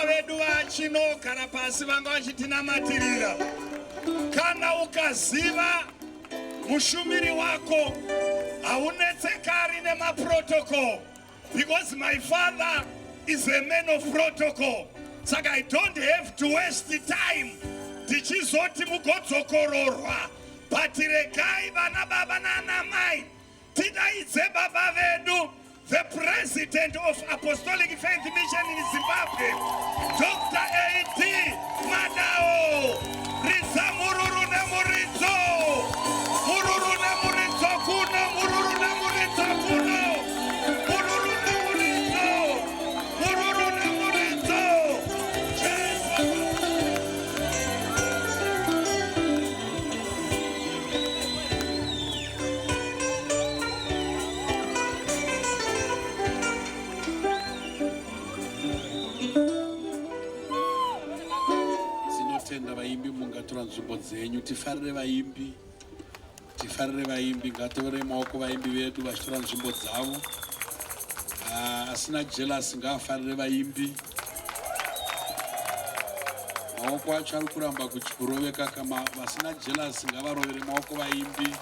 Baba vedu vachinogara pasi vanga vachitinamatirira. Kana ukaziva mushumiri wako haunetsekari nemaprotocol because my father is a man of protocol saka i don't have to waste time tichizoti mugodzokororwa but regai vana baba nana mai Tidaidze baba vedu the president of Apostolic Faith Mission in Zimbabwe, Dr. A.D. Madao. Ridza mururu nemuridzo. Mururu nemuridzo kuno, mururu nemuridzo kuno. Mururu nemuridzo. Mururu nemuridzo. Jesu. Tinotenda vaimbi mungatora nzvimbo dzenyu tifarire vaimbi tifarire vaimbi ngatoverei maoko vaimbi vedu vachitora nzvimbo dzavo ah, asina jealous ngaafarire vaimbi maoko acho ari kuramba kuroveka kama vasina jealous ngavarovere maoko vaimbi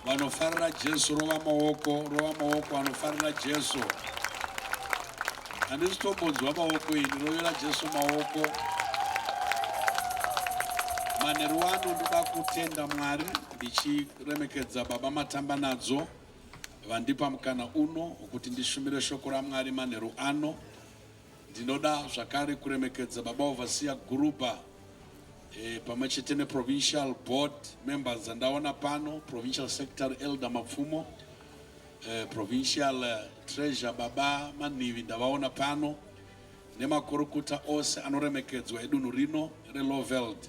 vanofarira jesu rova maoko rova maoko vanofarira jesu handisi tombonzwa maoko ini rovera jesu maoko manheru ano ndoda kutenda mwari ndichiremekedza baba matamba nadzo vandipa mukana uno wekuti ndishumire shoko ramwari manheru ano Ndinoda zvakare kuremekedza baba Overseer Guruba eh, pamwe chete neprovincial board members dzandaona pano, provincial secretary Elder Mapfumo, eh, provincial eh, treasure baba Manhivi ndavaona pano nemakorokota ose anoremekedzwa edunhu rino reLowveld.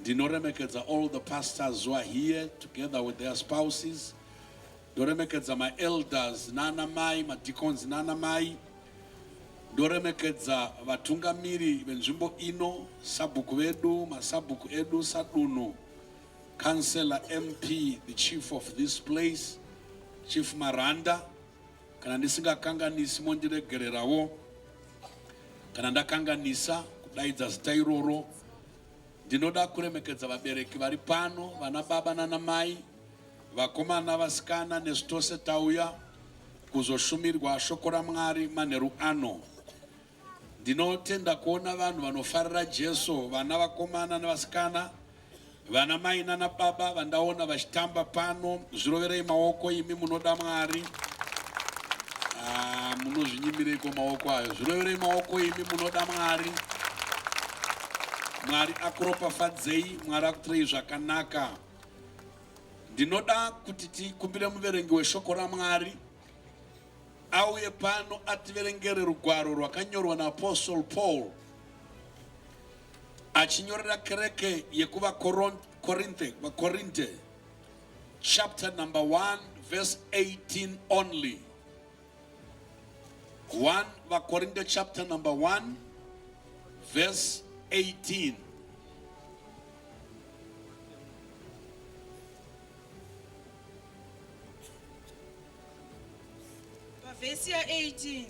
Ndinoremekedza all the pastors who are here together with their spouses. Ndoremekedza maelders nana mai, madeacons nana mai. Ndoremekedza vatungamiri venzvimbo ino, sabhuku vedu, masabhuku edu, sadunhu, councillor, MP, the chief of this place, Chief Maranda. Kana ndisingakanganisi mondiregererawo kana ndakanganisa kudaidza zita iroro. Ndinoda kuremekedza vabereki vari pano, vana baba nana mai, vakomana, vasikana, nesu tose tauya kuzoshumirwa shoko raMwari manheru ano. Ndinotenda kuona vanhu vanofarira Jesu, vana vakomana nevasikana, vana mai nana baba vandaona vachitamba pano. Zviroverei maoko imi munoda Mwari. Ah, munozvinyimireiko maoko ayo? Zviroverei maoko imi munoda Mwari. Mwari akuropafadzei, Mwari akutirei zvakanaka. Ndinoda kuti tikumbire muverengi weshoko raMwari auye pano ativerengere rugwaro rwakanyorwa naApostle Paul achinyorera kereke yekuvaKorinte, vaKorinte chapter number 1 verse 18 only. 1 vaKorinte chapter number 1 verse 18. Pavhesi ya18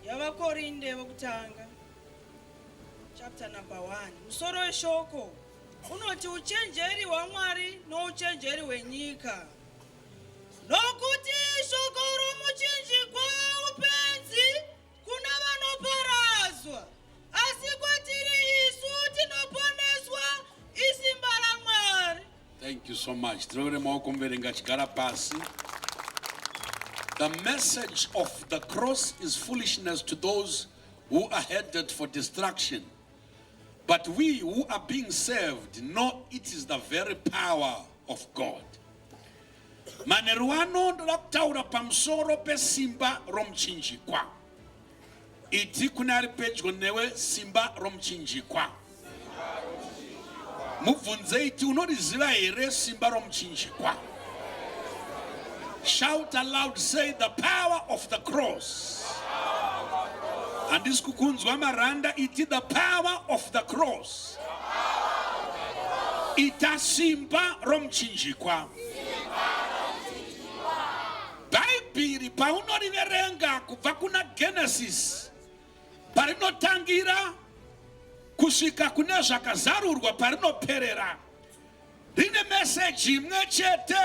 yaVaKorinde vokutanga chapter number 1 musoro weshoko unoti uchenjeri hwaMwari nouchenjeri hwenyika. Nokuti shoko romuchinjikwa upenzi kuna vanoparadzwa, asi kwatiri isu tinoponeswa isimba raMwari. Thank you so much. Tirovere maoko muverenga achigara pasi. The message of the cross is foolishness to those who are headed for destruction. But we who are being saved know it is the very power of God. Manheru ano ndoda kutaura pamusoro pesimba romuchinjikwa. Iti kune ari pedyo newe simba romuchinjikwa. Mubvunze iti unoriziva here simba romuchinjikwa? Shout aloud, say the power of the cross. Handisi kukunzwa maranda, iti the power of the cross. Ita simba romuchinjikwa. Bhaibheri paunoriverenga kubva kuna Genesis. parinotangira kusvika kune zvakazarurwa parinoperera rine meseji imwe chete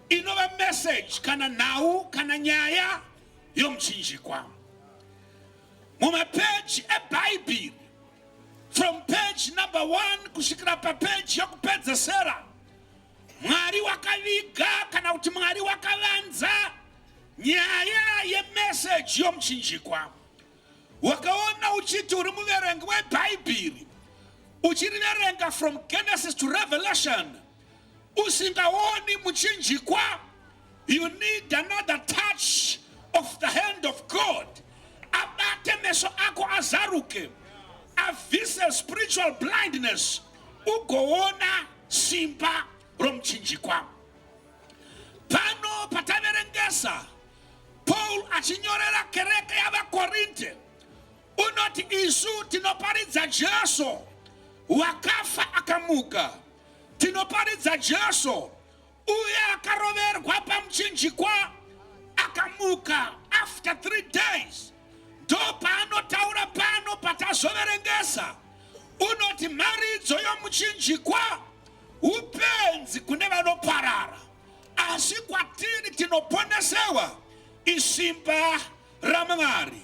inova meseji kana nhau kana nyaya yomuchinjikwa. Mumapeji eBhaibheri from page number one kusvikira papeji yokupedzesera, Mwari wakaviga kana kuti Mwari wakavanza nyaya yemeseji yomuchinjikwa. Wakaona uchiti uri muverengi weBhaibheri uchiriverenga from Genesis to Revelation usingaoni muchinjikwa, you need another touch of the hand of God. Abate meso ako azaruke, abvise spiritual blindness, ugoona simba romuchinjikwa. Pano pataverengesa Paul achinyorera kereke yavaKorinte unoti isu tinoparidza Jesu wakafa akamuka, tinoparidza Jesu uye akaroverwa pamuchinjikwa akamuka after 3 days. Ndo paanotaura pano patazoverengesa unoti mharidzo yomuchinjikwa upenzi kune vanoparara, asi kwatiri tinoponesewa isimba raMwari.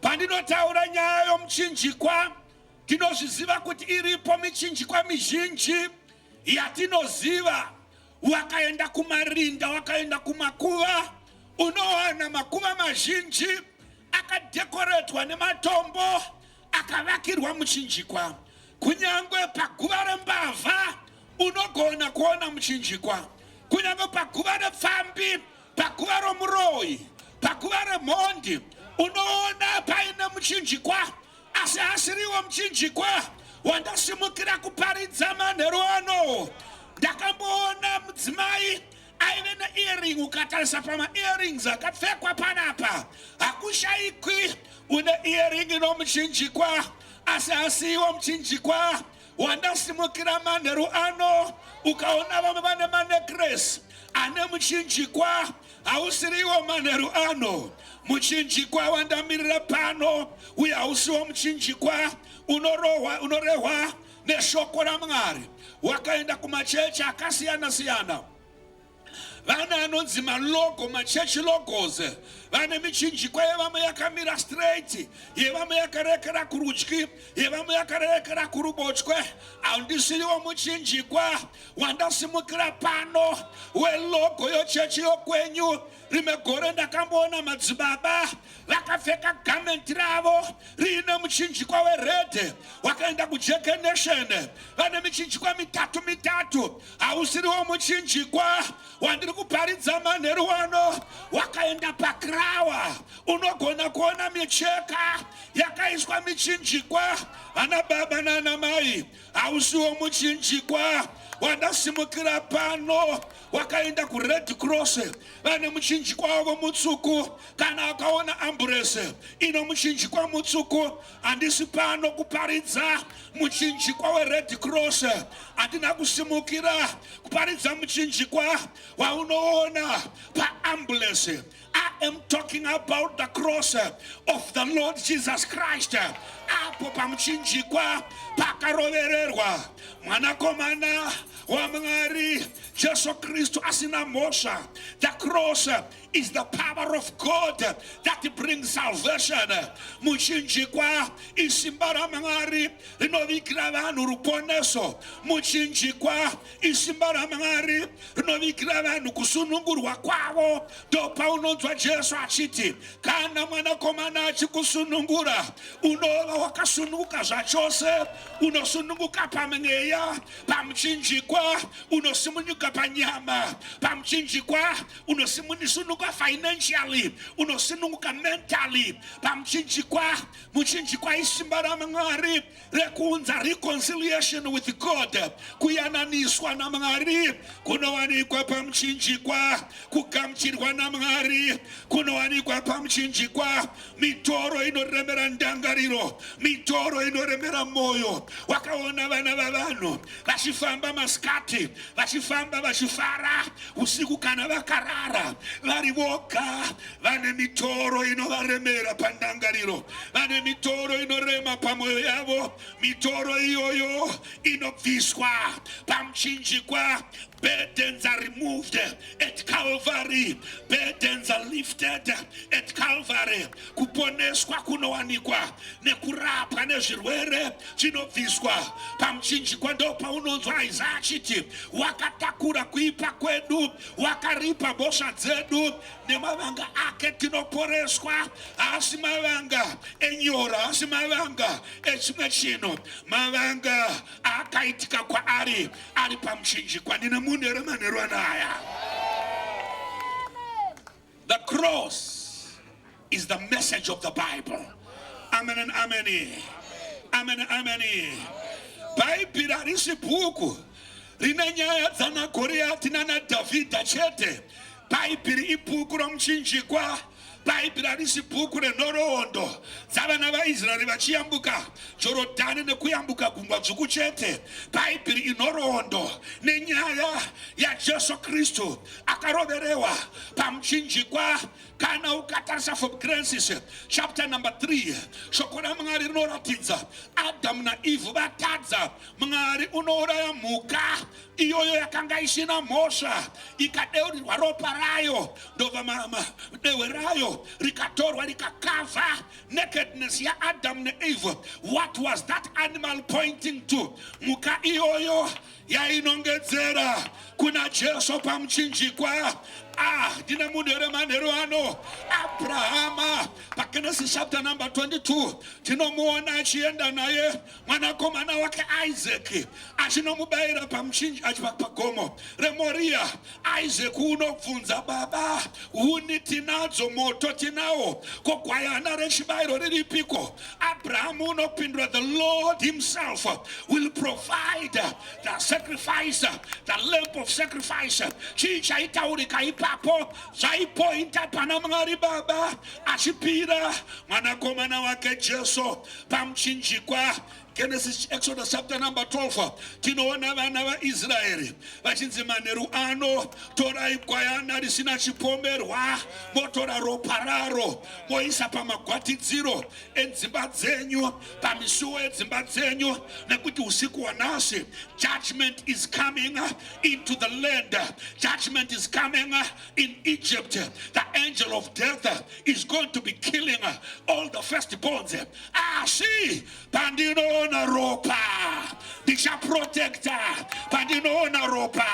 Pandinotaura nyaya yomuchinjikwa, tinozviziva kuti iripo michinjikwa mizhinji yatinoziva. Wakaenda kumarinda, wakaenda kumakuva, unowana makuva mazhinji akadekoretwa nematombo akavakirwa muchinjikwa. Kunyange paguva rembavha unogona kuona muchinjikwa, kunyange paguva repfambi, paguva romuroyi, paguva remhondi unoona paine muchinjikwa. Asi asiriwo muchinjikwa wandasimukira kuparidza manheru ano. Ndakamboona mudzimai aive neearring, ukatarisa pamaearrings akapfekwa panapa hakushayikwi une earring inomuchinjikwa, asi asiwo muchinjikwa wandasimukira manheru ano. Ukaona vamwe vane manecklace ane muchinjikwa, hausiriwo manheru ano muchinjikwa wandamirira pano, uye hausiwo muchinjikwa unorohwa unorehwa neshoko raMwari. Wakaenda kumachechi akasiyana siyana, vane anonzi malogo, machechi logos, vane michinjikwa yevamwe yakamira straight, yevamwe yakarekera kurudyi, yevamwe yakarekera kuruboshwe. Handisiriwo muchinjikwa wandasimukira pano welogo yochechi yokwenyu. Rimwe gore ndakamboona madzibaba vakapfeka garment ravo riine muchinjikwa wered, wakaenda kuJeke Nation, vane michinjikwa mitatu mitatu. Hausiriwo muchinjikwa wandiri kuparidza manheru ano. Wakaenda pakrawa unogona kuona micheka yakaiswa michinjikwa. Vana baba nana mai, hausiwo muchinjikwa wandasimukira pano. Wakaenda kuRed Cross, vane muchinjikwa wavo mutsuku. Kana akaona amburese ino muchinjikwa mutsuku, handisi pano kuparidza muchinjikwa weRed Cross. Handina kusimukira kuparidza muchinjikwa waunoona paambulance. I am talking about the cross of the Lord Jesus Christ. Apo pamuchinjikwa pakarovererwa mwanakomana waMwari Jesu Kristu asina mhosva. The cross is the power of God that brings salvation. Muchinjikwa isimba raMwari rinovigira vanhu ruponeso. Muchinjikwa isimba raMwari rinovigira vanhu kusunungurwa kwavo. Ndopaunonzwa Jesu achiti kana mwanakomana achikusunungura unova wakasununguka zvachose. Unosununguka pamweya pamuchinjikwa, unosununguka panyama pamuchinjikwa, unosununguka financially, unosununguka mentally pamuchinjikwa. Muchinjikwa isimba raMwari rekuunza reconciliation with God, kuyananiswa naMwari kunowanikwa pamuchinjikwa, kugamuchirwa naMwari kunowanikwa pamuchinjikwa. Mitoro inoremera ndangariro, mitoro inoremera mwoyo. Wakaona vana vavanhu vachifamba masikati, vachifamba vachifara, usiku kana vakarara vari Vari voga vane mitoro inovaremera pandangariro, vane mitoro inorema pamwoyo yavo. Mitoro iyoyo inobviswa pamuchinjikwa. Burdens are removed at Calvary. Burdens are lifted at Calvary. Kuponeswa kunowanikwa nekurapwa nezvirwere zvinobviswa pamuchinjikwa. Ndo paunonzwa Isaya achiti, wakatakura kuipa kwedu, wakaripa mhosva dzedu, nemavanga ake tinoporeswa. Haasi mavanga enyora, haasi mavanga echimwe chinhu, mavanga akaitika kwaari ari pamuchinjikwa. Ndine munhu here manheru anaya? The cross is the message of the Bible. Amen and amen. Amen and amen. Bhaibheri harisi bhuku rine nyaya dzana Goriati nana Dhavhidha chete. Bhaibheri ibhuku romuchinjikwa. Bhaibheri harisi bhuku renhoroondo dzavana vaIsraeri vachiyambuka Jorodhani nekuyambuka Gungwa Dzvuku chete. Bhaibheri inhoroondo nenyaya yaJesu Kristu akaroverewa pamuchinjikwa. Kana ukatarisa from Genesis chapter number 3, shoko raMwari rinoratidza Adamu naEvhu vatadza. Mwari unouraya mhuka iyoyo yakanga isina mhosva, ikadeurirwa ropa rayo, ndobva dehwe rayo rikatorwa rikakavha nakedness yaAdamu naEvhu. What was that animal pointing to? Mhuka iyoyo yainongedzera kuna Jesu pamuchinjikwa. Ah, ndine munhu here manheru ano? Abrahama paGenesis chapter number 22 tinomuona achienda naye mwanakomana wake Isaac achinomubayira pamuchinji pagomo reMoria. Isaac unobvunza baba, huni tinadzo, moto tinawo, ko gwayana rechibayiro riripiko? Abrahamu unopindura, the Lord himself will provide the sacrifice, the lamp of sacrifice. Chii chaitaurika ipapo? Zvaipointa pana Mwari Baba achipira mwanakomana wake Jesu pamuchinjikwa. Genesis, Exodus chapter number 12 tinoona vana vaIsraeri vachinzi manheru ano torai gwayana risina chipomerwa, motora ropa raro moisa pamagwatidziro edzimba dzenyu, pamisuwo yedzimba dzenyu, nekuti usiku hwanhasi judgment is coming into the land, judgment is coming in Egypt. The angel of death is going to be killing all the firstborns. Asi pandinoona ropa ndichaprotecta, pandinoona ropa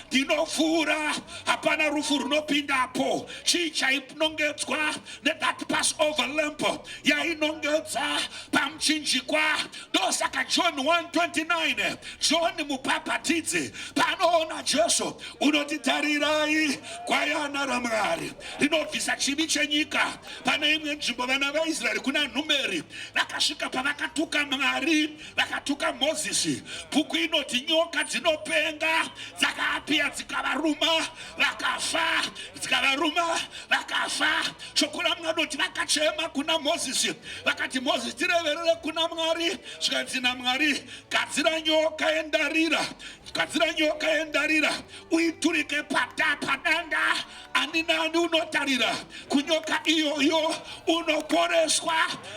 ndinopfuura, hapana rufu runopindapo. Chii chainongedzwa nethat Passover lamp? Yainongedza pamuchinjikwa. Ndosaka John 1:29, John mubhabhatidzi paanoona Jesu unoti, tarirai gwayana raMwari rinobvisa chivi chenyika. Pane imwe nzvimbo vana vaIsraeri kuna Numeri vakasvika pavakatuka Mwari, vakatuka Mozisi. Bhuku inoti nyoka dzinopenga dzakaapiya dzikavaruma vakafa, dzikavaruma vakafa. Shoko raMwari rinoti vakachema kuna Mozisi, vakati, Mozisi, tireverere kuna Mwari. Zvikanzi naMwari, gadzira nyoka yendarira, gadzira nyoka yendarira uiturike pata padanda, ani nani unotarira kunyoka iyoyo unoporeswa.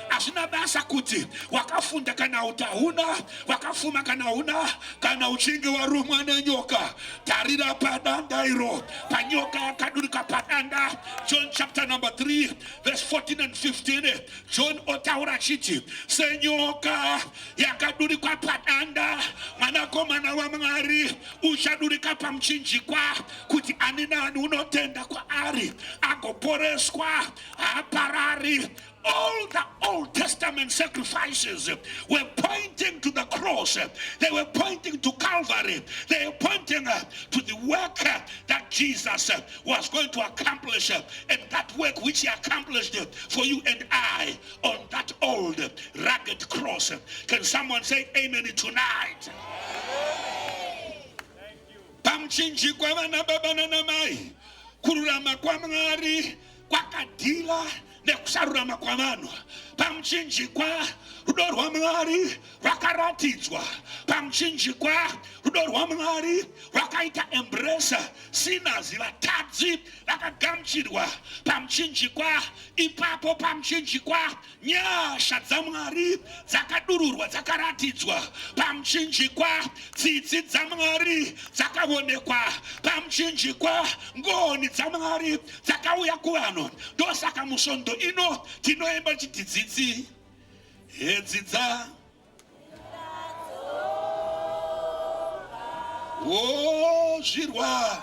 Hazvina basa kuti wakafunda kana kuti hauna, wakafuma kana hauna, kana uchinge warumwa nenyoka, tarira padanda iro, panyoka yakadurika padanda. John chapter number 3 verse 14 and 15, John otaura achiti, senyoka yakadurikwa padanda, mwanakomana waMwari uchadurika pamuchinjikwa, kuti ani nani unotenda kwaari agoporeswa, haaparari. All the Old Testament sacrifices were pointing to the cross. They were pointing to Calvary. They were pointing to the work that Jesus was going to accomplish, and that work which he accomplished for you and I on that old rugged cross. Can someone say amen tonight? Pamuchinjikwa, vana baba nanamai, kururama kwaMwari kwakadhila nekusarurama kwavanhu. Pamuchinjikwa rudo rwaMwari rwakaratidzwa. Pamuchinjikwa rudo Rudo rwaMwari rwakaita embrace sinners, vatadzi vakagamuchirwa pamuchinjikwa. Ipapo pamuchinjikwa nyasha dzaMwari dzakadururwa, dzakaratidzwa pamuchinjikwa. Tsitsi dzaMwari dzakaonekwa pamuchinjikwa. Ngoni dzaMwari dzakauya kuvanhu. Ndosaka musvondo ino tinoimba tichiti tsitsi hedzi dza wozvirwa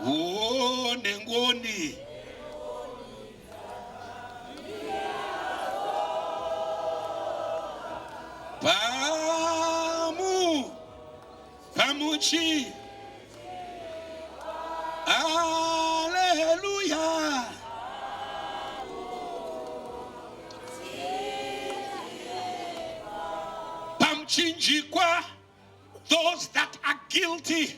wo nengoni pamu pamuchi aleluya. Pamuchinjikwa, those that are guilty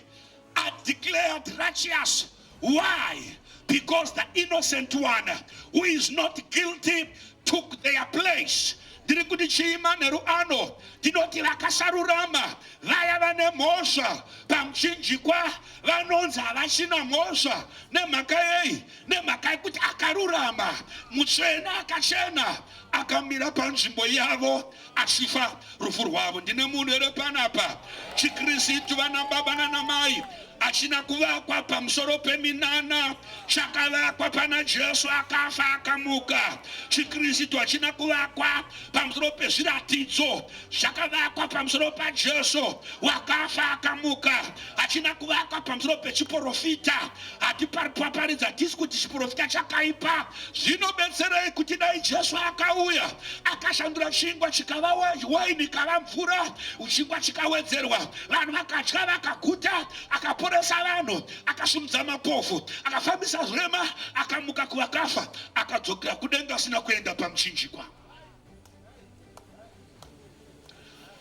are declared righteous. Why? Because the innocent one who is not guilty took their place. Ndiri kuti chii manheru ano? Ndinoti vakasarurama, vaya vane mhosva pamuchinjikwa vanonzi havachina mhosva. Nemhaka yei? Nemhaka yekuti akarurama, mutsvene akachena akamira panzvimbo yavo achifa rufu rwavo. Ndine munhu here panapa? ChiKristu, vana baba nana mai, achina kuvakwa pamusoro peminana, chakavakwa pana Jesu akafa akamuka. ChiKristu hachina kuvakwa pamusoro pezviratidzo, zvakavakwa pamusoro paJesu wakafa akamuka. Hachina kuvakwa pamusoro pechiporofita. Hatipaparidza, hatisi kuti chiporofita chakaipa. Zvinobetserei kuti dai Jesu akauya akashandura chingwa chikava waini ikava mvura, chingwa chikawedzerwa, vanhu vakadya vakaguta, akaporesa vanhu, akasimudza mapofu, akafambisa zvirema, akamuka kuvakafa, akadzokera kudenga asina kuenda pamuchinjikwa.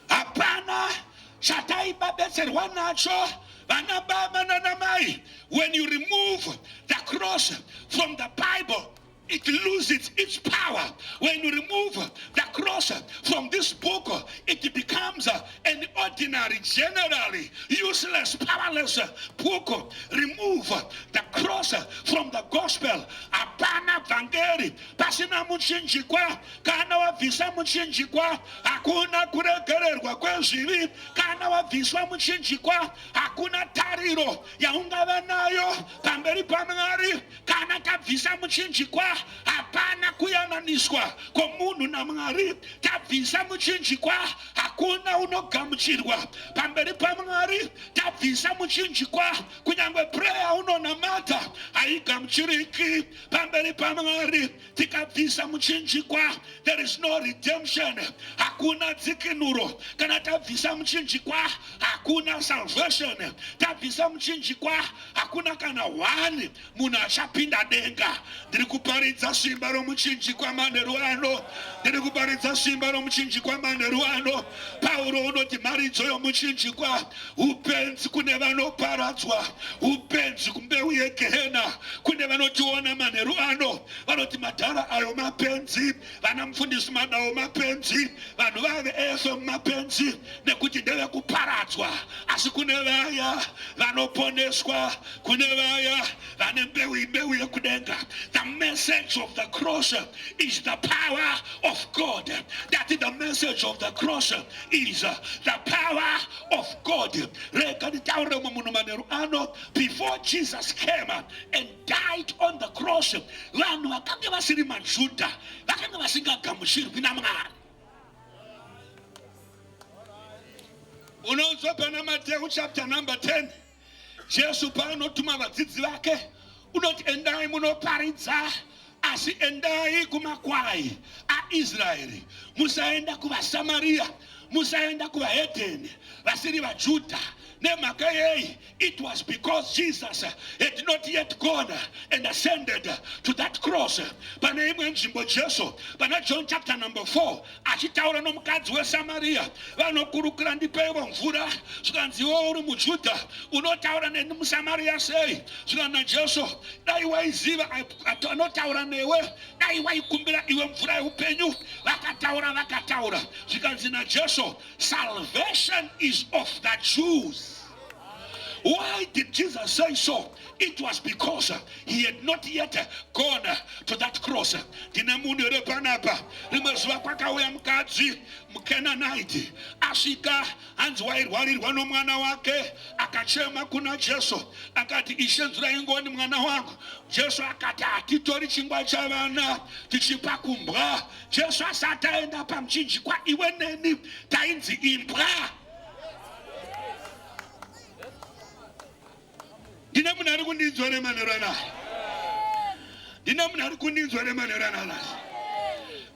Hapana chataibabetserwa nacho vana baba nana mai. When you remove the cross from the Bible, it loses its power. When you remove the cross from this book, it becomes an ordinary, generally useless, powerless book. Remove the cross from the gospel, hapana vhangeri pasina muchinjikwa. Kana wabvisa muchinjikwa, hakuna kuregererwa kwezvivi. Kana wabviswa muchinjikwa, hakuna tariro yaungava nayo pamberi paMwari. Kana tabvisa muchinjikwa, hapana kuyananiswa kwomunhu naMwari. Tabvisa muchinjikwa, hakuna unogamuchirwa pamberi paMwari. Tabvisa muchinjikwa, kunyange prayer unonamata haigamuchiriki pamberi paMwari. Tikabvisa muchinjikwa, there is no redemption, hakuna dzikinuro. Kana tabvisa muchinjikwa, hakuna salvation. Tabvisa muchinjikwa, hakuna kana one munhu achapinda denga. Ndiri kuparidza simba romuchinjikwa manheru ano. Ndiri kuparidza simba romuchinjikwa manheru ano. Pauro unoti mharidzo yomuchinjikwa upenzi kune vanoparadzwa, upenzi kumbeu yegehena. Kune vanotiona manheru ano vanoti madhara ayo mapenzi, vana mufundisi madawo mapenzi, vanhu vave AFM mapenzi, nekuti ndevekuparadzwa. Asi kune vaya vanoponeswa, kune vaya vane mbeu, imbeu yekudenga. The message of the cross is the power of God. That the message of the cross is the power of God. Rega nditaurire mumwe munhu manheru ano. Before Jesus came and died on the cross, vanhu vakanga vasiri maJudha vakanga vasingagamuchirwi naMwari. Unonzwa pana Mateu chapter number 10, Jesu paanotuma vadzidzi vake unoti, endai munoparidza, asi endai kumakwai aIsraeri, musaenda kuvaSamaria, musaenda kuvahedheni vasiri vaJudha. Nemhaka yei? It was because Jesus had not yet gone and ascended to that cross. Pane imwe nzvimbo Jesu pana John chapter number 4 achitaura nomukadzi weSamaria, vanokurukura ndipeivo mvura, zvikanzi iwe uri muJudha unotaura neni muSamaria sei? Zvikanzi naJesu, dai waiziva anotaura newe, dai waikumbira iwe mvura yeupenyu. Vakataura vakataura, zvikanzi naJesu, Salvation is of the Jews. Why did Jesus say so? It was because he had not yet gone to that cross. Ndine munhu here panapa? Rimwe zuva kwakauya mukadzi muKenaanaiti asvika, hanzi wairwarirwa nomwana wake, akachema kuna Jesu akati, Ishe nzwirai ngoni mwana wangu. Jesu akati, hatitori chingwa chavana tichipa kumbwa. Jesu asati aenda pamuchinjikwa, iwe neni tainzi imbwa. Ndine munhu ari kundinzwa nemanhero anaya. Ndine munhu ari kundinzwa nemanhero anaya.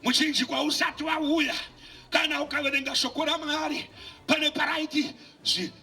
Muchinjikwa usati wauya, kana ukaverenga shoko raMwari pane paraiti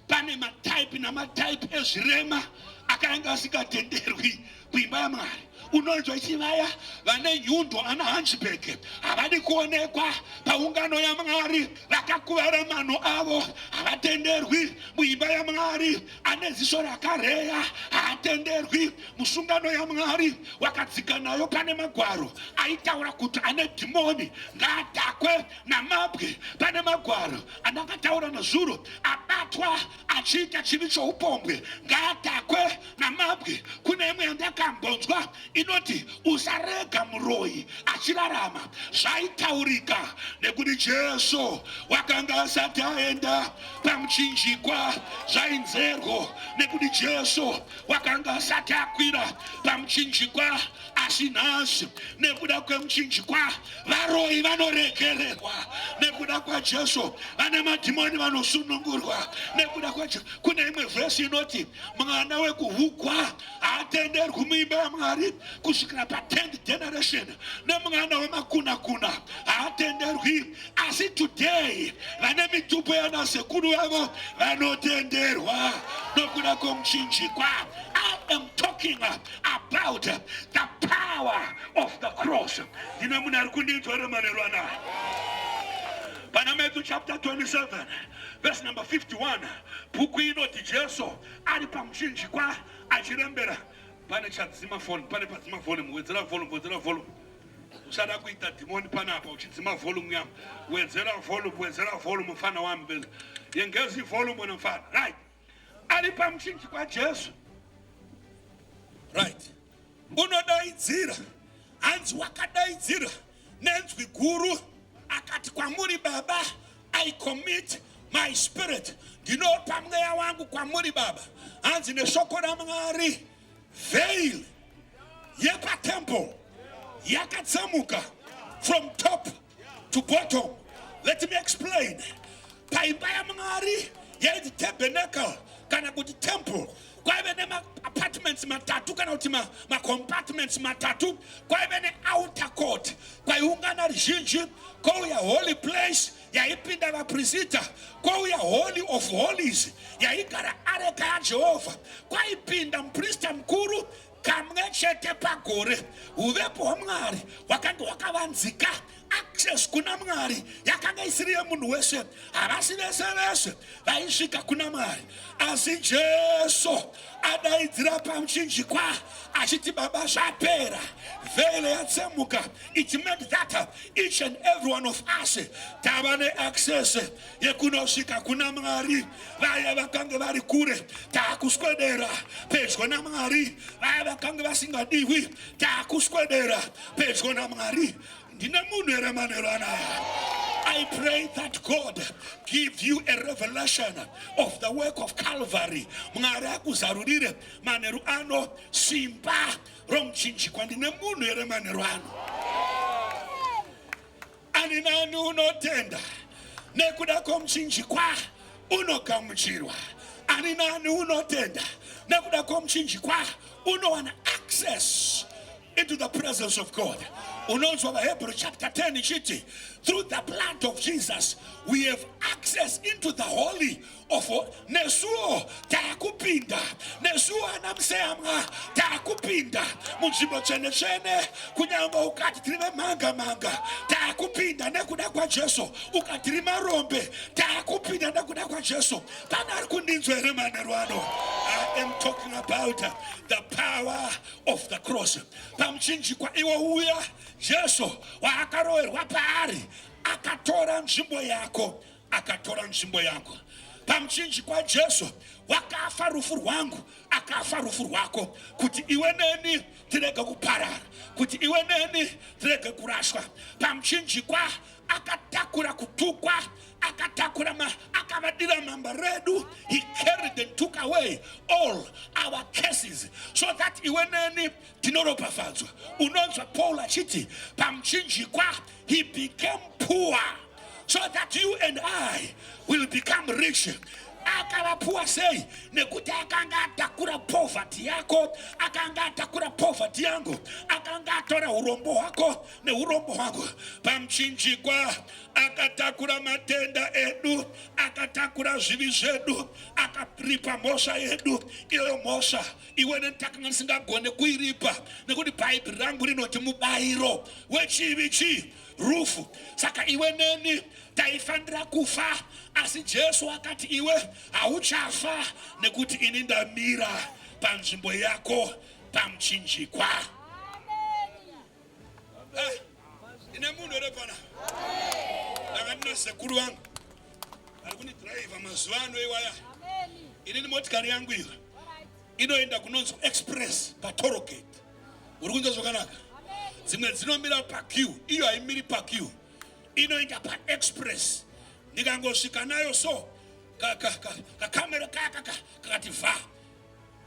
pane mataipi namataipi ezvirema akanga asingatenderwi kuimba yaMwari. Unonzwa ichi vaya vane nyundo ana hunchback havadi kuonekwa paungano yaMwari, vakakuvara mano avo havatenderwi muimba yaMwari, ane ziso rakareya haatenderwi musungano yaMwari. Wakadzika nayo pane magwaro aitaura kuti ane dhimoni ngaadhakwe namabwe. Pane magwaro andakataura nezuro, abatwa achiita chivi choupombwe ngaatakwe namabwe. Kune imwe yandakambonzwa inoti usarega muroyi achirarama. Zvaitaurika nekuti Jesu wakanga asati aenda pamuchinjikwa. Zvainzerwo nekuti Jesu wakanga asati akwira pamuchinjikwa. Asi nhasi nekuda kwemuchinjikwa varoyi vanoregererwa, nekuda kwaJesu vane madhimoni vanosunungurwa, nekuda kwaJesu. Kune imwe vhesi inoti mwana wekuhugwa haatenderwi muimba yaMwari kusvikira pa10th generation, nemwana wemakunakuna haatenderwi. Asi today vane mitupo yanasekuru vavo vanotenderwa nokuda kwomuchinjikwa. I am talking about the power of the cross. Ndine munhu ari kundinzwa here manheru anaya? Pana Matthew chapter 27 verse number 51, bhuku inoti Jesu ari pamuchinjikwa achirembera. Pane chadzima phone, pane padzima volume, wedzera volume, wedzera volume. Usada kuita dhimoni panapa uchidzima volume yam. Wedzera volume, wedzera volume mfana wami. Yengezi volume wena mfana. Right. Ari pamuchinjikwa Jesu. Right. Unodaidzira. Hanzi wakadaidzira nenzwi guru akati kwamuri, Baba, I commit my spirit. Ndinopa mweya wangu kwamuri Baba. Hanzi neshoko raMwari, veil yepatemple yakatsemuka from top to bottom. Let me explain. Paimba yaMwari yainzi tabernacle kana kuti temple, kwaive nemaapartments matatu kana kuti macompartments matatu. Kwaive neouter court kwaiungana ruzhinji, kwouya holy place yaipinda vaprisita, kwouya holy of holies yaigara areka yaJehovha, kwaipinda muprista mukuru kamwe chete pagore. Uvepo hwaMwari hwakanga hwakavanzika. Access kuna Mwari yakanga isiri yemunhu wese, havasi vese vese vaisvika kuna Mwari. Asi Jesu adaidzira pamuchinjikwa achiti, Baba, zvapera, vhele yatsemuka. It meant that each and every one of us tava neaccess yekunosvika kuna Mwari. Vaya vakange vari kure taakuswedera pedyo naMwari, vaya vakange vasingadiwi taakuswedera pedyo naMwari. Ndine munhu here manheru anaya? I pray that God give you a revelation of the work of Calvary. Mwari akuzarurire manheru ano simba romuchinjikwa. Ndine munhu here manheru ano? Ani nani unotenda nekuda kwomuchinjikwa unogamuchirwa. Ani nani unotenda nekuda kwomuchinjikwa unowana access into the presence of God. Unonzwa vaHebrew chapter 10 ichiti through the blood of Jesus we have access into the holy of nesuwo taakupinda, nesuwo ana museyamwa taakupinda munzvimbo tsvene tsvene. Kunyange ukati tiri vemhanga mhanga, taakupinda nekuda kwaJesu. Ukati tiri marombe, taakupinda nekuda kwaJesu. Pane ari kundinzwa here manheru ano? I am talking about the power of the cross. Pamuchinjikwa iwo uya Jesu waakaroverwa paari akatora nzvimbo yako, akatora nzvimbo yako. Pamuchinjikwa Jesu wakafa rufu rwangu, akafa rufu rwako, kuti iwe neni tirege kuparara, kuti iwe neni tirege kurashwa. Pamuchinjikwa akatakura kutukwa, akatakura ma, akavadira mamba redu. He carried and took away all our cases so that iwe neni tinoropafadzwa. Unonzwa Paul achiti pamuchinjikwa he became poor so that you and I will become rich. Akava poor sei? Nekuti akanga atakura poverty yako, akanga atakura poverty yangu, akanga atora urombo hwako neurombo hwako. Pamuchinjikwa akatakura matenda edu, akatakura zvivi zvedu, akaripa mhosva yedu. Iyoyo mhosva iwe neni takanga tisingagone kuiripa, nekuti Bhaibheri rangu rinoti mubayiro wechivi chii? Rufu. Saka iwe neni taifanira kufa, asi Jesu akati iwe hauchafa nekuti ini ndamira panzvimbo yako pamuchinjikwa. Eh, ine munhu here pana? Ndanga ndina sekuru vangu vari kundidhiraivha mazuva ano iwaya. Inini motikari yangu iyo inoenda kunonzi express patorogate. Uri kunzwa zvakanaka? Dzimwe dzinomira paq, iyo haimiri paq, inoenda paexpress. Ndikangosvika nayo so kakamera kaya kakati vha,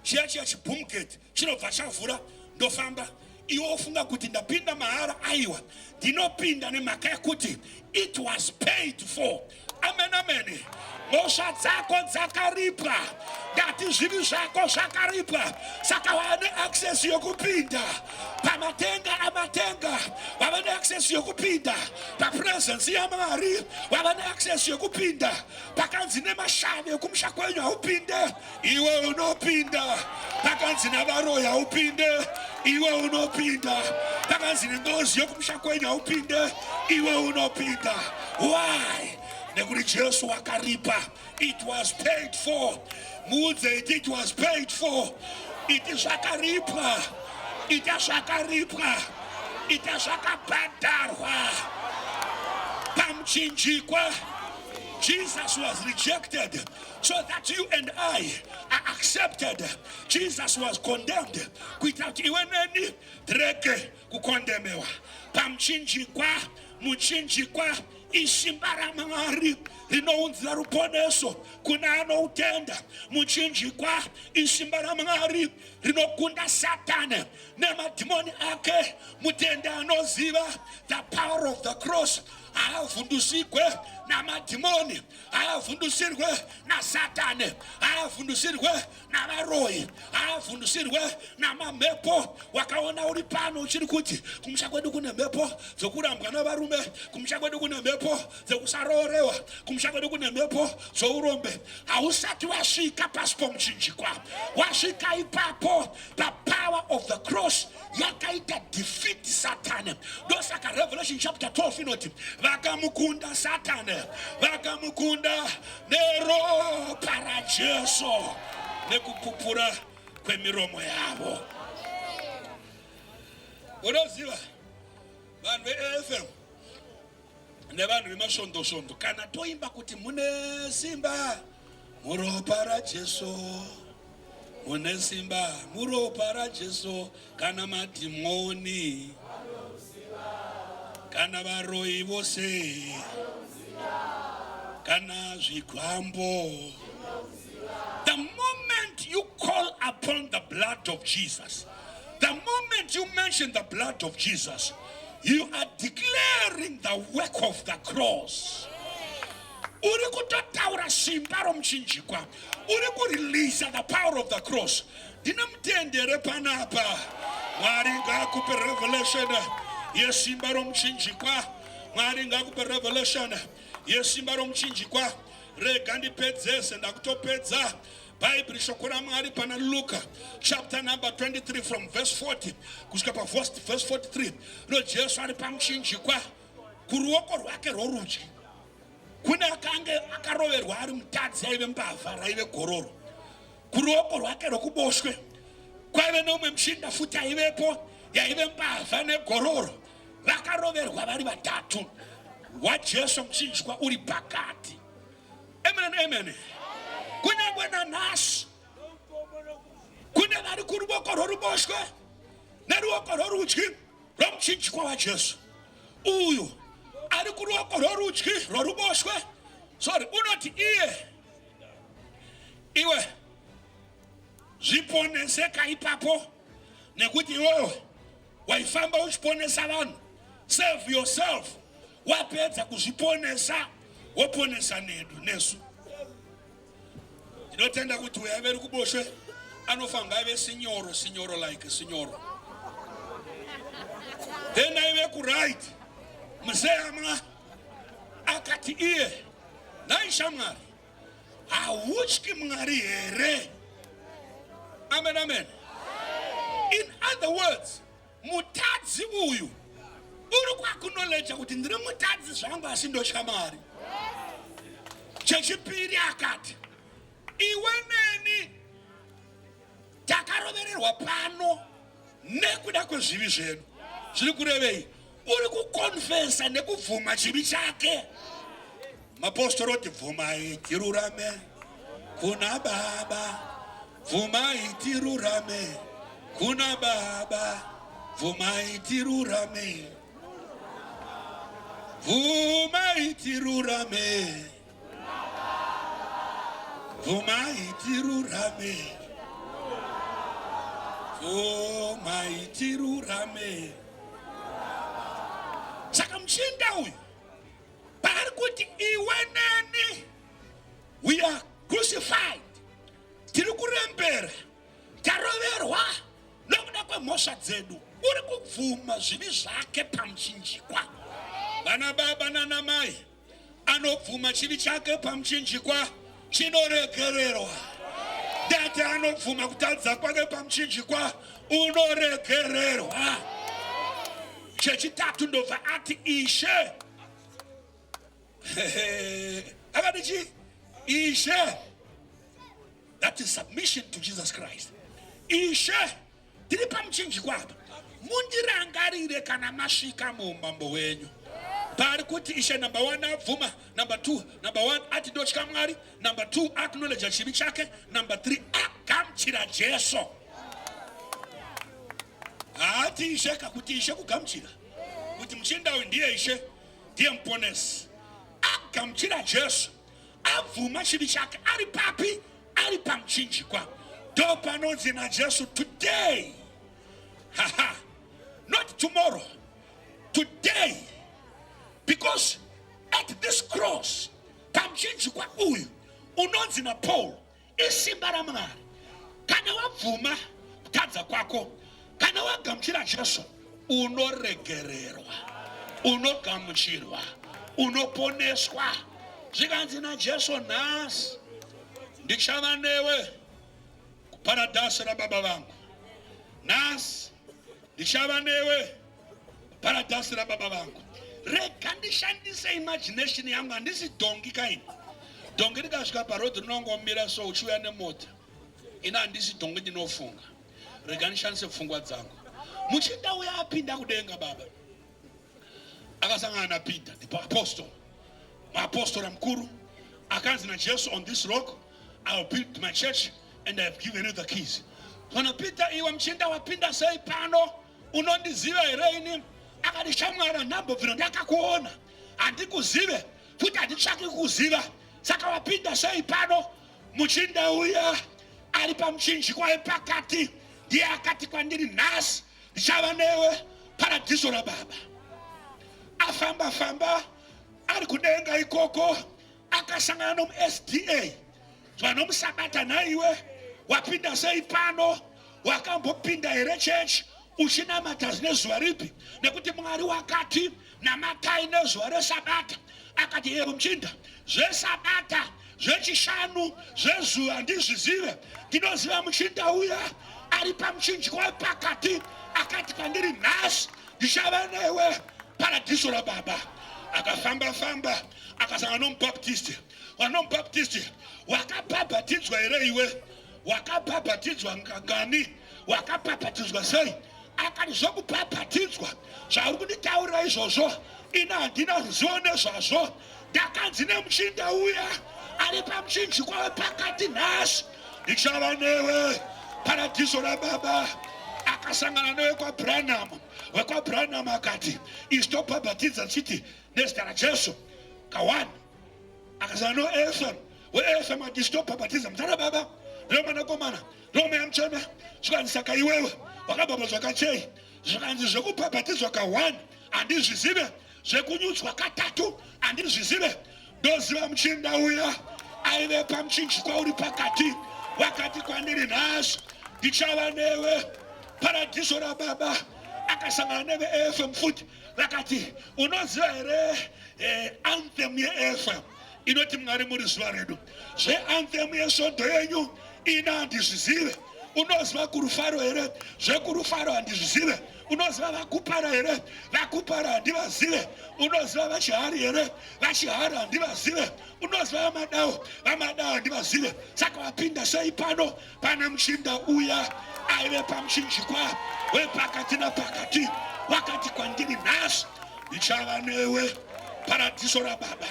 chiya chiya chiboomgate chinobva chavhura, ndofamba. Iwe wofunga kuti ndapinda mahara. Aiwa, ndinopinda nemhaka yekuti it was paid for. Amen, amen. Mhosva dzako dzakaripwa, ndati zvivi zvako zvakaripwa, saka wava neaccess yokupinda pamatenga amatenga, wava neaccess yokupinda papresence yaMwari, wava neaccess yokupinda pakanzi nemashavi ekumusha kwenyu haupinde, iwe unopinda. Pakanzi navaroyi haupinde, iwe unopinda. Pakanzi nengozi yokumusha kwenyu haupinde, iwe unopinda. Why? Nekuti Jesu wakaripa. It was paid for. Muudze iti it was paid for. Iti zvakaripwa, ita zvakaripwa, ita zvakabhadharwa pamuchinjikwa. Jesus was rejected so that you and I are accepted. Jesus was condemned kuitira kuti iwe neni tirege kukondemewa. Pamuchinjikwa, muchinjikwa isimba raMwari rinounzira ruponeso kuna anoutenda. Muchinjikwa isimba raMwari rinokunda Satani nemadhimoni ake. Mutende anoziva the power of the cross haavhundusigwe namadhimoni, haavhundusirwe naSatani, haavhundusirwe navaroyi, haavhundusirwe namamhepo. Wakaona uri pano uchiri kuti kumusha kwedu kune mhepo dzokurambwa navarume, kumusha kwedu kune mhepo dzekusaroorewa, kumusha kwedu kune mhepo dzourombe. Hausati wasvika pasi pomuchinjikwa. Wasvika ipapo, the power of the cross yakaita defeat Satani. Ndosaka Revelation chapter 12 inoti vakamukunda Satani, vakamukunda neropa raJesu nekupupura kwemiromo yavo. Unoziva vanhu veAFM nevanhu vemasvondosvondo, kana toimba kuti mune simba muropa raJesu, mune simba muropa raJesu, kana madhimoni kana varoyi vose kana zvigwambo. The moment you call upon the blood of Jesus, the moment you mention the blood of Jesus, you are declaring the work of the cross. Uri kutotaura simba romuchinjikwa, uri kureleasa the power of the cross. Ndine mutendere panapa. Mwari ngaakupe revelation. yesimba romuchinjikwa. Mwari ngakupe revelation yesimba romuchinjikwa. Rega ndipedzese, ndakutopedza. Bhaibheri shoko raMwari pana Luka chapter number 23 from verse 40 kusvika paverse 43 rino Jesu ari pamuchinjikwa kuruoko rwake rworudyi kune akange akaroverwa ari mutadzi aive mbavha raive gororo. Kuruoko rwake rwokuboshwe kwaive neumwe muchinda futi aivepo yaive mbavha negororo, vakaroverwa vari vatatu. WaJesu muchinjikwa uri pakati. Amen, amen. Kunyange nanhasi kune vari kuruoko rworuboshwe neruoko rworudyi rwomuchinjikwa waJesu. Uyu ari kuruoko rworudyi rworuboshwe, sorry, unoti iye iwe zviponeseka ipapo nekuti iwewe waifamba uchiponesa vanhu. Save yourself. Wapedza kuzviponesa woponesa nedu nesu. Ndinotenda kuti uyo aive kuboshwe anofanira aive sinyoro, sinyoro like sinyoro. Then aive kuright muzeyamwa akati iye, nhai shamwari, hautyi Mwari here? Amen, amen. In other words, mutadzi uyu uri kuacknowledge kuti ndiri mutadzi zvangu asi ndotya Mwari. Chechipiri akati iwe neni takarovererwa pano nekuda kwezvivi zvedu. Zviri kurevei? Uri kukonfesa nekubvuma chivi chake. Mapostori oti bvumai tirurame kuna Baba, bvumai tirurame kuna Baba, bvumai tirurame, bvumai tirurame, bvumai tirurame, bvumai tirurame. Saka muchinda uyu paari kuti iwe neni we are crucified, tiri kurembera, taroverwa nokuda kwemhosva dzedu, uri kubvuma zvivi zvake pamuchinjikwa. Vana baba nana mai, anobvuma chivi chake pamuchinjikwa chinoregererwa. Ndati anobvuma kutadza kwake pamuchinjikwa unoregererwa. Chechitatu ndobva ati Ishe akati chi Ishe, that is submission to Jesus Christ. Ishe, tiri pamuchinjikwa apa, mundirangarire kana masvika muumambo hwenyu. Paari kuti Ishe, number 1 abvuma, number 2, number 1 ati ndotya Mwari, number 2 acknowledge chivi chake, number 3 agamuchira Jesu. Haati Ishe kakuti Ishe kugamuchira kuti muchinda uyu ndiye Ishe, ndiye muponesi. Agamuchira Jesu, abvuma chivi chake, ari papi? Ari pamuchinjikwa. Ndo panonzi naJesu today, haha, not tomorrow, today, because at this cross, pamuchinjikwa uyu unonzi naPaul isimba raMwari. Kana wabvuma kutadza kwako, kana wagamuchira Jesu, unoregererwa, unogamuchirwa, unoponeswa. Zvikanzi naJesu, nhasi ndichava newe kuparadhasi rababa vangu. Nhasi ndichava newe kuparadhasi rababa vangu. Rega ndishandise imagination yangu, handisi dhongi kaini. Dhongi rikasvika parodhi rinongomira so uchiuya nemota. Ini handisi dhongi, ndinofunga. Rega ndishandise pfungwa dzangu. Muchinda uya apinda kudenga baba, akasangana naPeter the apostle, muapostora mukuru, akanzi naJesu, on this rock I will build my church and I have given you the keys. Kana Peter, iwe muchinda wapinda sei pano? Unondiziva here ini? Akati, shamwari, handambobvira ndakakuona, handikuzive futi, handitsvaki kukuziva, saka wapinda sei pano? Muchinda uya ari pamuchinjikwa wepakati ndiye akati kwandiri, nhasi ndichava newe paradhiso rababa. Afamba famba ari kudenga ikoko, akasangana nomuSDA vanomusabata, nhaiwe wapinda sei pano? Wakambopinda here chechi? Uchinamata nezuva ripi? Nekuti Mwari wakati namatai nezuva reSabata. Akati yebo muchinda, zveSabata zvechishanu zvezuva handizvizive. Ndinoziva muchinda uya ari pamuchinjikwa wepakati akati kwandiri nhasi ndichava newe paradhiso rababa. Akafamba famba akasangana nomubaptisti. Vanomubaptisti, wakabhabhatidzwa here iwe? Wakabhabhatidzwa ngani? Wakabhabhatidzwa sei? Akati zvokubhabhatidzwa zvauri kunditaurira izvozvo ini handina ruzivo nezvazvo. Ndakanzi nemuchinda uya ari pamuchinjikwa wepakati nhasi ndichava newe paradhiso rababa. Akasangana newekwaBranham. WekwaBranham akati isu tobhabhatidza tichiti nezita raJesu ka1 akasangana noEfem weEfem ati isu tobhabhatidza muzita rababa remwanakomana romweya mutsvene. Zvikanzi saka iwewe wakabhabhatidzwa kachei? Zvikanzi zvekubhabhatidzwa ka1 handizvizive, zvekunyudzwa katatu handizvizive. Ndoziva muchinda uya aive pamuchinjikwa uri pakati wakati kwandiri nhasi ndichava newe paradhiso rababa. Akasangana neveAFM futi vakati unoziva here anthem yeAFM inoti Mwari muri zuva redu. Zveanthem yesvondo yenyu ina handizvizive. Unoziva kurufaro here? Zvekurufaro handizvizive. Unoziva vakupara here? Vakupara handivazive. Unoziva vachihari here? Vachihari handivazive. Unoziva vamadao? Vamadao handivazive. Saka wapinda sei pano? Pane muchinda uya aive pamuchinjikwa wepakati napakati wakati kwandiri nhasi ndichava newe paradhiso rababa.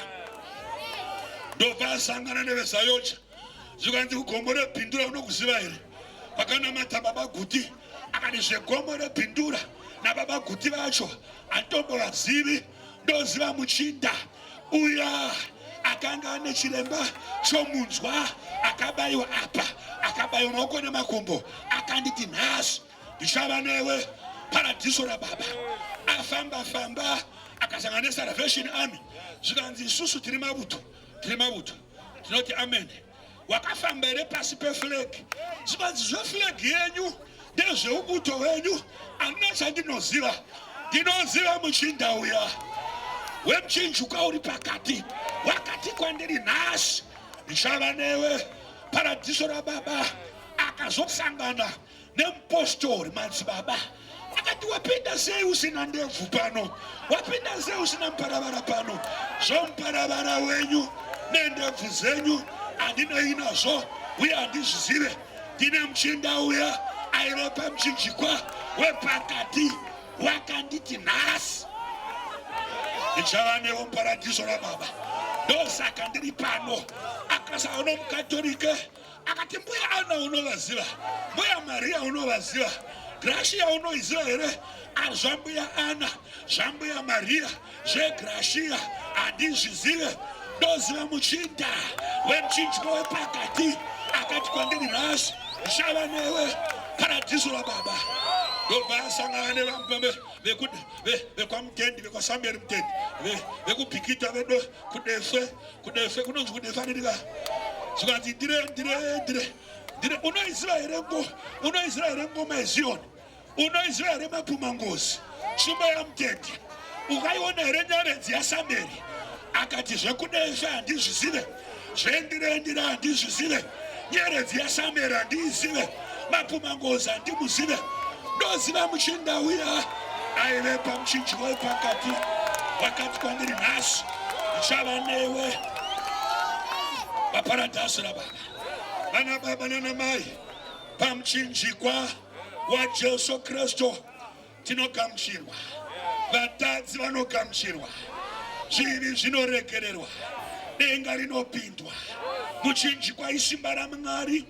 Ndobva asangana neveZayoja. Zvikanzi kugomo reBhindura unokuziva here? Kwakanamata baba Guti. Akati zvegomo reBhindura nababa Guti vacho handitombovazivi. Ndoziva muchinda uya akanga ane chiremba chomunzwa akabayiwa apa akabayiwa maoko nemakumbo akanditi nhasi ndichava newe paradhiso rababa. Afamba famba akasangana neSalvation Army. Zvikanzi isusu tiri mavuto, tiri mavuto tinoti amen. Wakafamba here pasi peflag? Zvikanzi zveflag yenyu ndezveubuto hwenyu, handina chandinoziva. Ndinoziva muchinda uya wemuchinjikwa uri pakati wakati kwandiri nhasi ndichava newe paradhiso rababa. Akazosangana nemupostori madzibaba akati wapinda sei usina ndebvu pano? Wapinda sei usina muparavara pano? Zvomuparavara wenyu nendebvu dzenyu handinei nazvo uye handizvizive. Ndine muchinda uya aive pamuchinjikwa wepakati wakanditi nhasi ndichava newe muparadhiso rababa, ndosaka ndiri pano. Akasangana nomukatorike akati mbuya Ana unovaziva, mbuya Maria unovaziva, Gracia unoiziva here? Zvambuya Ana, zvambuya Maria, zveGracia handizvizive. Ndoziva muchinda wemuchinjiko wepakati akati kwandiri nhasi ndichava newe paradhiso rababa. Ndobva asangana nevamwe vekwaMutendi, vekwaSamueri Mutendi, vekubhikita vedu kudefe kudefe kunonzi kudefe anidika. Zvikanzi ndire ndire ndire ndire. Unoiziva here ngo unoiziva here ngoma yeZion? Unoiziva here mapuma ngozi tsvimbo yaMutendi? Ukaiona here nyaredzi yaSameri? Akati zvekudefe handizvizive, zvendire ndire handizvizive, nyeredzi yaSameri handiizive, mapuma ngozi handimuzive. Ndoziva muchinda uya aive pamuchinjiko wepakati wakati kwandiri nhasi ndichava newe paparadhasi rababa. Vana baba nana mai, pamuchinjikwa waJesu Kristu tinogamuchirwa, vatadzi vanogamuchirwa, zvivi zvinoregererwa, denga rinopindwa. Muchinjikwa isimba raMwari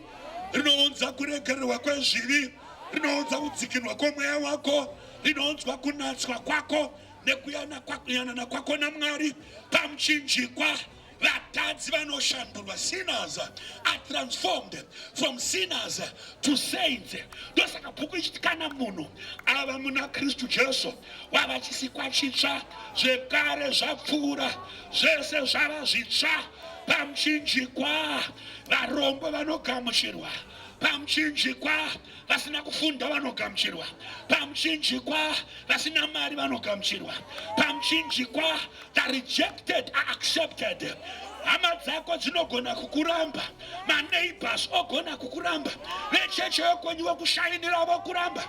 rinounza kuregererwa kwezvivi, rinounza kudzikinwa kwomweya wako, rinounzwa kunatswa kwako nekuyanana kwako naMwari. Pamuchinjikwa vatadzi vanoshandurwa. Sinners are transformed from sinners to saints. Ndosaka bhuku ichiti kana munhu ava muna Kristu Jesu wava chisikwa chitsva, zvekare zvapfuura, zvese zvava zvitsva. Pamuchinjikwa varombo vanogamuchirwa. Pamuchinjikwa vasina kufunda vanogamuchirwa. Pamuchinjikwa vasina mari vanogamuchirwa. Pamuchinjikwa the rejected are accepted. Hama dzako dzinogona kukuramba, maneighbors ogona kukuramba, vecheche yokwenyu vokushainira vokuramba,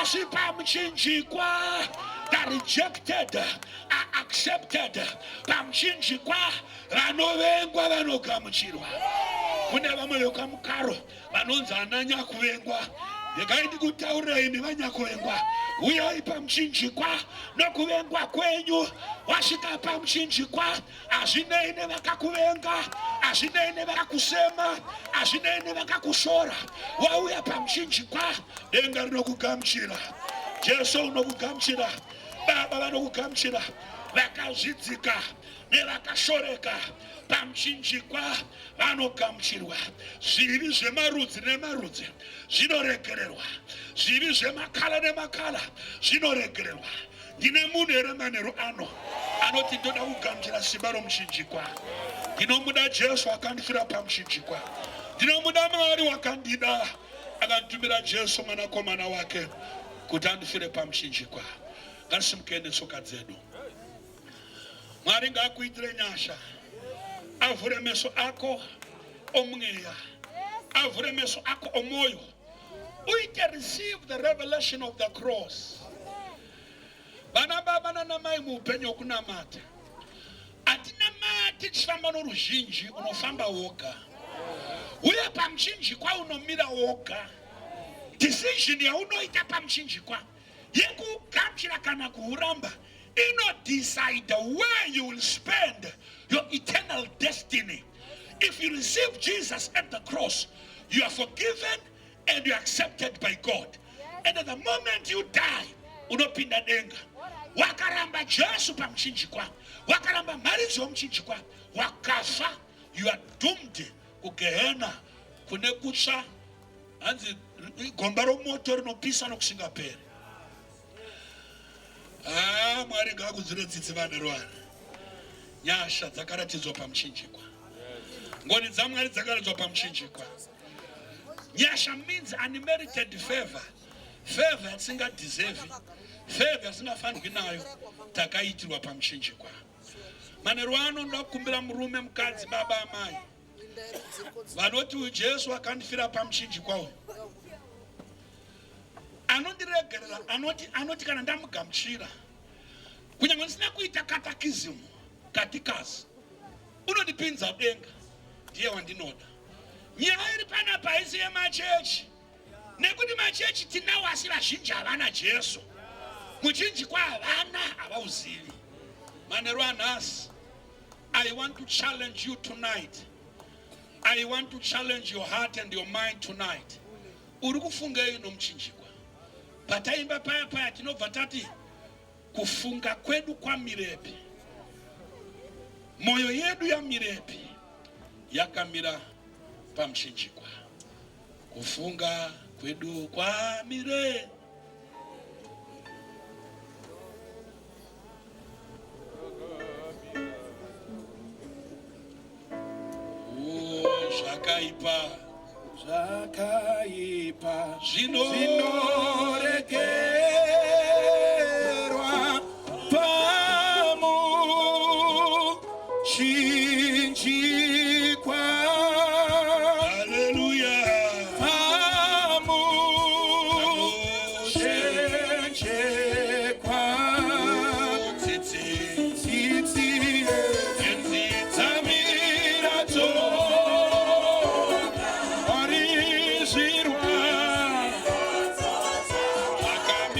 asi pamuchinjikwa the rejected are accepted. Pamuchinjikwa vanovengwa vanogamuchirwa. Kune vamwe vekwamukaro vanonzi ana nyakuvengwa. Regai ndikutaurire imi vanyakuvengwa, uyai pamuchinjikwa nokuvengwa kwenyu. Wasvika pamuchinjikwa, hazvinei nevakakuvenga, hazvinei nevakakusema, hazvinei nevakakushora. Wauya pamuchinjikwa, denga rinokugamuchira, Jesu unokugamuchira, Baba vanokugamuchira, vakazvidzika nevakashoreka pamuchinjikwa vanogamuchirwa. Zvivi zvemarudzi nemarudzi zvinoregererwa, zvivi zvemakala nemakala zvinoregererwa. Ndine munhu here manheru ano anoti ndoda kugamuchira simba romuchinjikwa? Ndinomuda Jesu akandifira pamuchinjikwa. Ndinomuda Mwari wakandida akanditumira Jesu mwanakomana wake kuti andifire pamuchinjikwa. Ngatisimukei netsoka dzedu. Mwari ngaakuitire nyasha, avhure meso ako omweya, avhure meso ako omwoyo, uite receive the revelation of the cross. Vana baba nanamai muupenyu hwokunamata hatinamati tichifamba noruzhinji, unofamba woga uye pamuchinjikwa unomira woga. Decision yaunoita pamuchinjikwa yekugamuchira kana kuuramba inodecide where you will spend your eternal destiny. If you receive Jesus at the cross, you are forgiven and you are accepted by God. And at the moment you die, unopinda denga. Wakaramba Jesu pamuchinjikwa, wakaramba mharidzo yomuchinjikwa, wakafa, you are doomed kugehena kune kutsva, hanzi gomba romoto rinopisa nokusingaperi. Ah, Mwari ngaakudzire tsitsi vanerwana. Nyasha dzakaratidzwa pamuchinjikwa, ngoni dzaMwari dzakaratidzwa pamuchinjikwa. Nyasha means unmerited favor, favor yatisingadeserve, favor yatingafanirwi nayo, takaitirwa pamuchinjikwa. Manheru ano ndoda kukumbira murume, mukadzi, baba, amai vanoti uyu Jesu akandifira pamuchinjikwa uyu anondiregerera, anoti, anoti kana ndamugamuchira kunyange ndisina kuita katakizimu katikazi unondipinza denga, ndiye wandinoda. Nyaya iri panapa haisi yemachechi, nekuti machechi tinawo asi vazhinji havana Jesu. Muchinjikwa havana, havauzivi. Manheru anhasi, I want to challenge you tonight. I want to challenge your heart and your mind tonight. Uri kufungei nomuchinjikwa? Pataimba paya paya tinobva tati kufunga kwedu kwamirepi, mwoyo yedu yamirepi, yakamira pamuchinjikwa. Kufunga kwedu kwamire Zvakaipa zvakaipa zvinoregerwa pamuchinjikwa. Haleluya. Pamuchinjikwa. Tsitsi Tsitsi tsitsi dzamira dzoga warizvirwa dzakamira.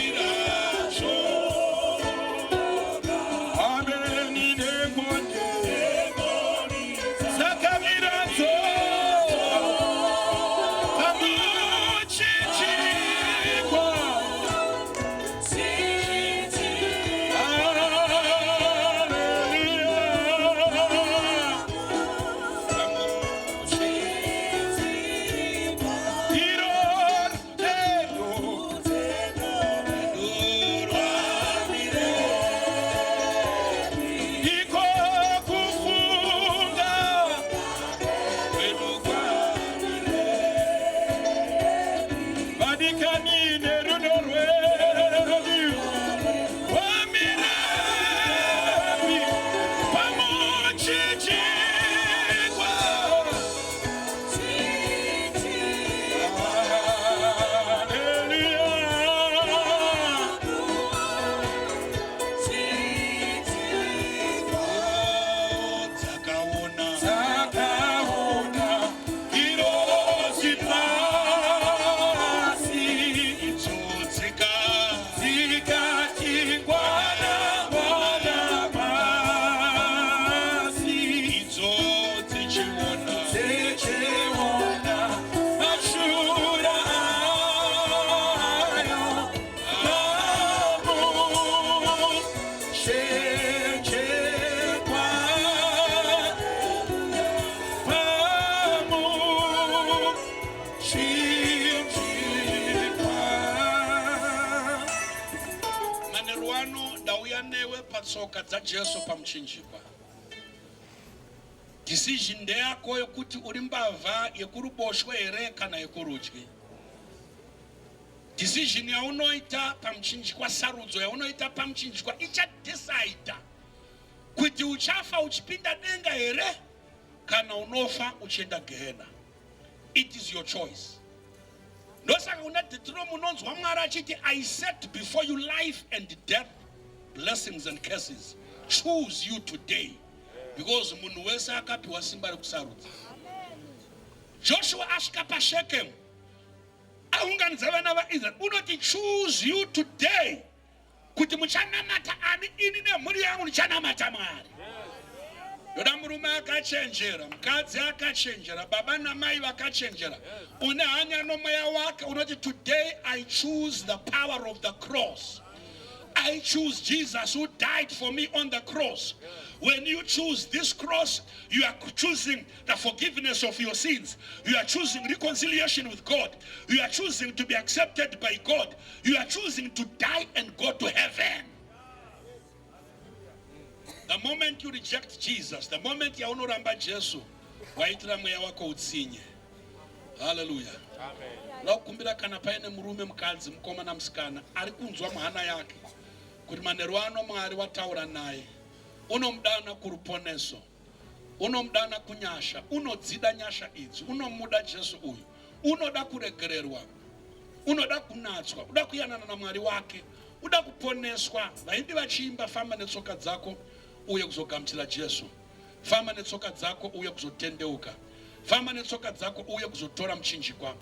Ndauya newe patsoka dzaJesu pamuchinjikwa. Decision ndeyako yokuti uri mbavha yekuruboshwe here kana yekurudyi. Decision yaunoita pamuchinjikwa, sarudzo yaunoita pamuchinjikwa ichadecida kuti uchafa uchipinda denga here kana unofa uchienda gehena. It is your choice. Ndosaka kuna Deuteronomy unonzwa Mwari achiti I set before you life and death, blessings and curses. Choose you today. Because munhu wese akapiwa simba rekusarudza. Joshua asvika paShechem aunganidza vana vaIsrael unoti choose you today kuti muchanamata ani, ini nemhuri yangu ndichanamata Mwari. Ndoda murume akachenjera, mukadzi akachenjera, baba namai vakachenjera, une hanya nomweya wake unoti today I choose the power of the cross. I choose Jesus who died for me on the cross. When you choose this cross, you are choosing the forgiveness of your sins. You are choosing reconciliation with God. You are choosing to be accepted by God. You are choosing to die and go to heaven. The moment you reject Jesus, the moment yaunoramba Jesu, waitira mweya wako utsinye. Hallelujah. Ndakukumbira kana paine murume, mukadzi, mukomana, musikana ari kunzwa muhana yake kuti manheru ano Mwari wataura naye, unomudana kuruponeso, unomudana kunyasha, unodzida nyasha idzi, unomuda Jesu uyu, unoda kuregererwa, unoda kunatswa, uda kuyanana naMwari wake, uda kuponeswa. Vaimbi vachiimba, famba netsoka dzako uye kuzogamuchira Jesu. Famba netsoka dzako uye kuzotendeuka. Famba netsoka dzako uye kuzotora muchinjikwa.